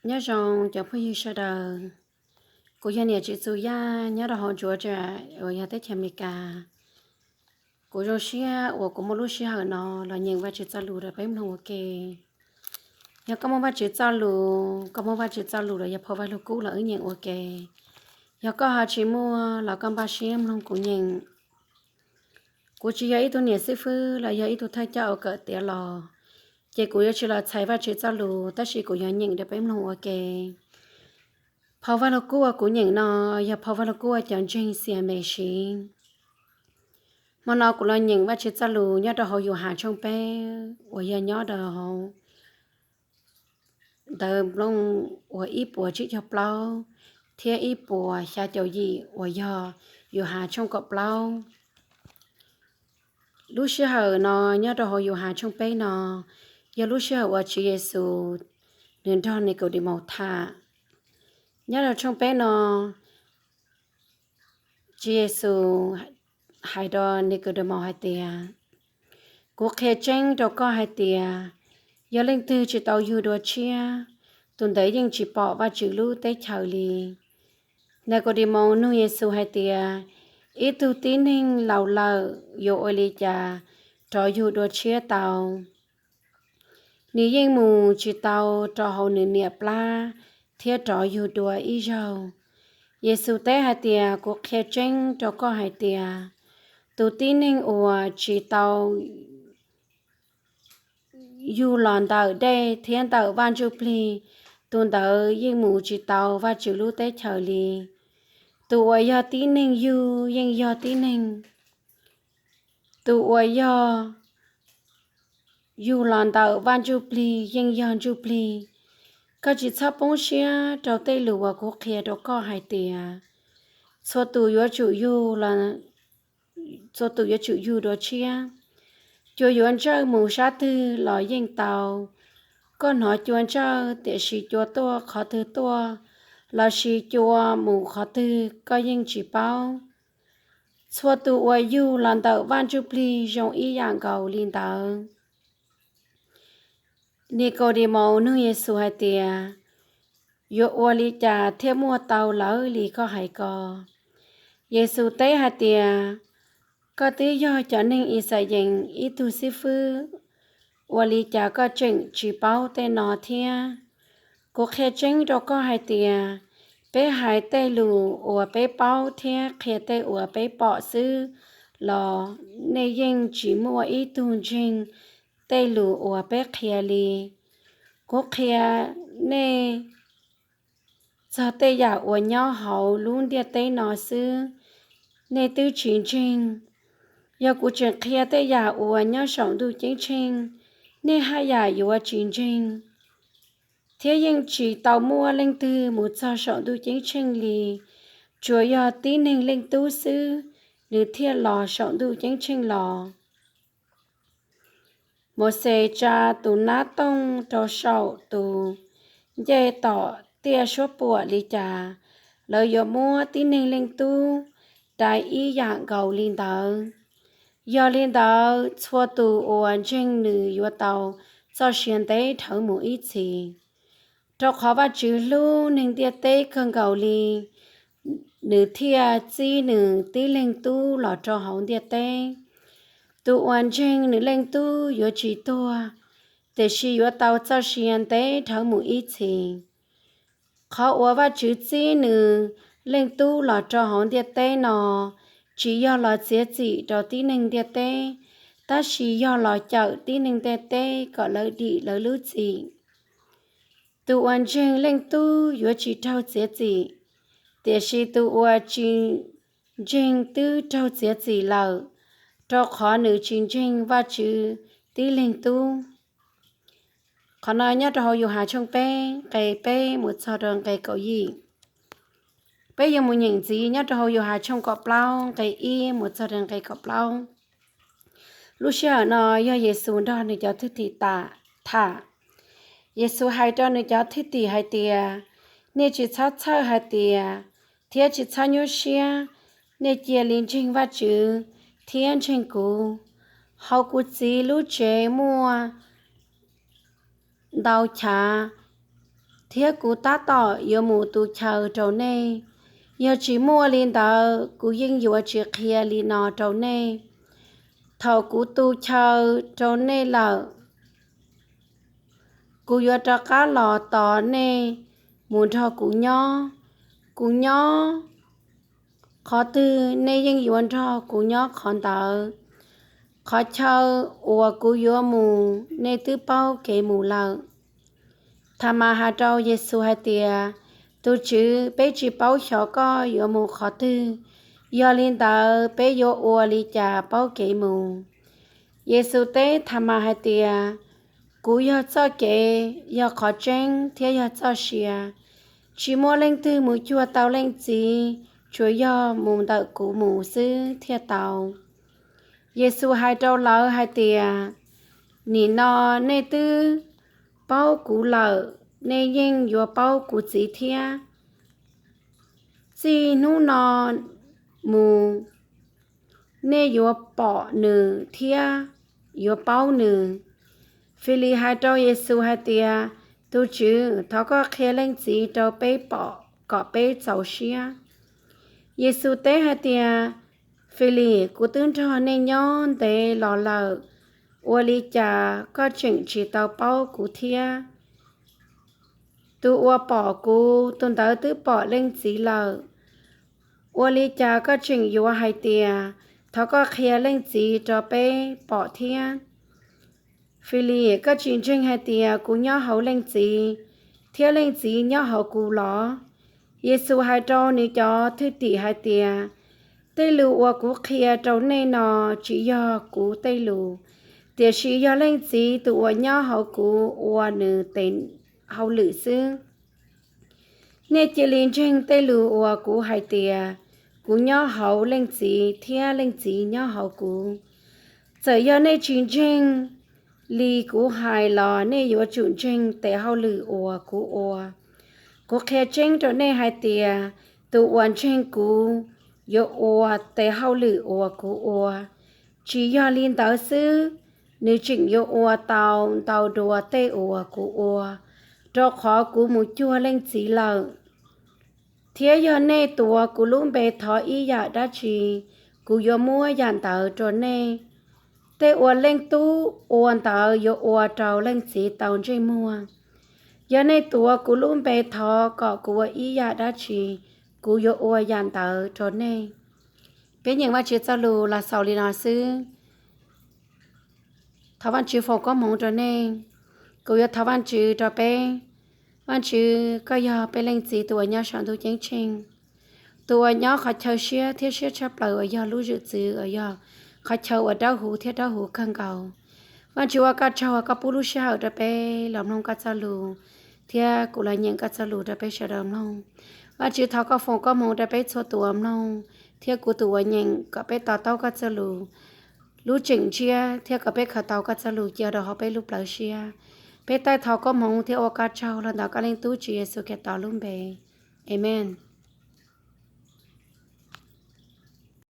Nyob zoo cov phooj ywg sawv daws, kuv yog niam Tsis Txus Yaj nyob rau hauv Georgia uas yog teb chaws Amelikas. Kuv zoo siab uas kuv muaj lub sij hawm no los nyeem Vajtswv txoj lus rau peb mloog ua ke. Yog koj muaj Vajtswv txoj lus, koj muaj Vajtswv txoj lus los yog phau Vaj Lug Kub los wb nyeem ua ke. Yog koj ho tsis muaj los koj npaj siab mloog kuv nyeem. Kuv tsis yog ib tug niam xib fwb los yog ib tug thawj coj ua kawm tiav los, ces kuv yuav tsis los txhais Vajtswv txoj lus, tab sis kuv yuav nyeem rau peb mloog ua ke. Phau Vaj Lug Kub uas kuv nyeem no yog phau Vaj Lug Kub uas cov ntseeg Xias Mes siv. Hmo no kuv los nyeem Vajtswv txoj lus nyob rau hauv Yus Has tshooj peb uas yog nyob rau hauv ntawv nplooj uas ib puas tsib caug plaub thiab ib puas xya caum yim uas yog Yus Has tshooj kaum plaub. Lub sij hawm no nyob rau hauv Yus Has tshooj peb no yog lub sij hawm uas Tswv Yexus nws nrog Nikaudemaus tham. Nyob rau tshooj peb no, Tswv Yexus hais rau Nikaudemaus hais tias, kuv qhia tseeb rau koj hais tias, yog leej twg tsis tau yug dua tshiab, tus ntawd yeej tsis pom Vajtswv lub teb chaws li. Nikaudemaus nug Yexus hais tias, ib tug tib neeg laus lawm yuav ua li cas rov yug dua tshiab tau? Nws yeej mus tsis tau rau hauv nws niam plab thiab rov yug dua ib zaug. Yexus teb hais tias, kuv qhia tseeb rau koj hais tias, tus tib neeg uas tsis tau yug los ntawm dej thiab ntawm Vaj Ntsujplig, tus ntawd yeej mus tsis tau Vajtswv lub teb chaws li. Tus uas yog tib neeg yug yeej yog tib neeg, tus uas yog yug los ntawm Vaj Ntsujplig yeej yog ntsuj plig. Koj tsis txhob poob siab rau tej lus uas kuv qhia rau koj hais tias, txhua tus yuav tsum yug, txhua tus yuav tsum yug dua tshiab. Cua yuav ntsawj mus sab twg los yeej tau. Koj hnov cua ntsawj, tiam sis cua tuaj qhov twg tuaj lossis cua mus qhov twg koj yeej tsis paub. Txhua tus uas yug los ntawm Vaj Ntsujplig zoo ib yam nkaus li ntawd. Nikaudemaus nug Yexus hais tias, yuav ua li cas thiaj muaj tau lawv li koj hais ko? Yexus teb hais tias, koj twb yog cov neeg Ixayees ib tug xib fwb, ua li cas koj tseem tsis paub tej no thiab? Kuv qhia tseeb rau koj hais tias, peb hais tej lus uas peb paub thiab qhia tej uas peb pom xwb los nej yeej tsis muaj ib tug ntseeg tej lus uas peb qhia li. Kuv qhia nej txog tej yam uas nyob hauv lub ntiaj teb no xwb, nej twb tsis ntseeg. Yog kuv tseem qhia tej yam uas nyob saum ntuj ceeb tsheej, nej haj yam yuav tsis ntseeg. Thiab yeej tsis tau muaj leej twg mus txog saum ntuj ceeb tsheej li, tsuas yog tib neeg Leej Tub xwb, nws thiaj los saum ntuj ceeb tsheej los. Mauxes tsa tus nab tooj rau saum tus ncej tom tiaj suab puam li cas, lawv yuav muab tib neeg Leej Tub dai ib yam nkaus li ntawd. Yog li ntawd, txhua tus uas ntseeg nws yuav tau txoj sia ntev dhawv mus ib txhis. Rau qhov Vajtswv hlub neeg ntiaj teb kawg nkaus li, nws thiaj txib nws tib Leeg Tub los rau hauv ntiaj teb. Tus uas ntseeg nws Leej Tub yuav tsis tuag, tiam sis yuav tau txoj sia ntev dhawv mus ib txhis. Qhov uas Vajtswv txib nws Leej Tub los rau hauv ntiaj teb no, tsis yog los txiav txim rau tib neeg ntiaj teb, tab sis yog los cawm tib neeg ntiaj teb kom lawv dim lawv lub txim. Tus uas ntseeg Leej Tub yuav tsis raug txiav txim, tiam sis tus uas tsis ntseeg twb raug txiav txim lawm, rau qhov nws tsis ntseeg Vajtswv tib Leeg Tub. Qhov no nyob rau hauv Yauhas tshooj peb, nqe peb mus txog rau nqe kaum yim. Peb yuav mus nyeem ntxiv nyob rau hauv Yauhas tshooj kaum plaub, nqe ib mus txog rau nqe kaum plaub. Lub sij hawm no yog Yexus nrog nws cov thwj tim tham. Yexus hais rau nws cov thwj tim hais tias, nej tsis txhob txhawj hais tias, thiab tsis txhob nyuaj siab, nej cia li ntseeg Vajtswv thiab ntseeg kuv. Hauv kuv Txiv lub tsev muaj ntau chav, thiab kuv tab tom yuav mus tu chaw rau nej. Yog tsis muaj li ntawd, kuv yeej yuav tsis qhia li no rau nej. Thaum kuv tu chaw rau nej lawm, kuv yuav rov qab los tos nej mus nrog kuv nyob. Kuv nyob qhov twg, nej yeej yuav nrog kuv nyob qhov ntawd. Qhov chaw uas kuv yuav mus, nej twb paub kev mus lawm. Tha Mas hais rau Yexus hais tias, Tus Tswv, peb tsis paub xyov koj yuav mus qhov twg, yog li ntawd peb yuav ua li cas paub kev mus? Yexus teb Tha Mas hais tias, Kuv yog txoj kev, yog qhov tseeb thiab yog txoj sia. Tsis muaj leej twg mus cuag tau Leej Txiv, tsuas yog mus ntawm kuv mus xwb thiaj tau. Yexus hais rau lawv hais tias, Nim no nej twb paub kuv lawm, nej yeej yuav paub kuv Txiv thiab. Txij hnub no mus, nej yuav pom nws thiab yuav paub nws. Filis hais rau Yexus hais tias, Tus Tswv, thov koj qhia Leej Txiv rau peb pom kom peb txaus siab. Yexus teb hais tias, Filis, kuv twb nrog nej nyob ntev los lawm, ua li cas koj tseem tsis tau paub kuv thiab? Tus uas pom kuv, tus ntawd twb pom Leej Txiv lawm. Ua li cas koj tseem yuav hais tias, Thov koj qhia Leej Txiv rau peb pom thiab? Filis, koj tsis ntseeg hais tias kuv nyob hauv Leej Txiv, thiab Leej Txiv nyob hauv kuv los? Yexus hais rau nws cov thwj tim hais tias, Tej lus uas kuv qhia rau nej no tsis yog kuv tej lus, tiam sis yog Leej Txiv tus uas nyob hauv kuv ua nws tes hauj lwm xwb. Nej cia li ntseeg tej lus uas kuv hais tias, kuv nyob hauv Leej Txiv thiab Leej Txiv nyob hauv kuv. Txawm yog nej tsis ntseeg li kuv hais los nej yuav tsum ntseeg tes hauj lwm uas kuv ua. Kuv qhia tseeb rau nej hais tias, tus uas ntseeg kuv yuav ua tes hauj lwm uas kuv ua. Tsis yog li ntawd xwb, nws tseem yuav ua tau ntau dua tej uas kuv ua, rau qhov kuv mus cuag Leej Txiv lawm. Thiab yog nej tuav kuv lub npe thov ib yam dab tsi, kuv yuav muab yam ntawd rau nej. Tej uas Leej Tub ua ntawd yuav ua rau Leej Txiv tau ntsej muag. Yog nej tuav kuv lub npe thov kom kuv ua ib yam dab tsi, kuv yuav ua yam ntawd rau nej. Peb nyeem Vajtswv txoj lus los xaus li no xwb. Thov Vajtswv foom koob hmoov rau nej. Kuv yuav thov Vajtswv rau peb. Vajtswv, koj yog peb Leej Txiv tus uas nyob saum ntuj ceeb tsheej, tus uas nyob qhov chaw siab thiab siab tshaj plaws uas yog lub zwm txwv uas yog qhov chaw uas dawb huv thiab dawb huv kawg nkaus. Vajtswv, ua koj tsaug uas koj pub lub sij hawm rau peb los mloog koj txoj lus, thiab kuv los nyeem koj txoj lus rau peb sawv daws mloog. Vajtswv, thov koj foom koob hmoov rau peb txhua tus uas mloog thiab kuv tus uas nyeem, kom peb to taub koj txoj lus lub tseem ntsiab thiab kom peb khaws tau koj txoj lus cia rau hauv peb lub plawv siab. Peb taij thov koob hmoov thiab ua koj tsaug los ntawm koj Leej Tub Tswv Yexus Khetos lub npe. Amees.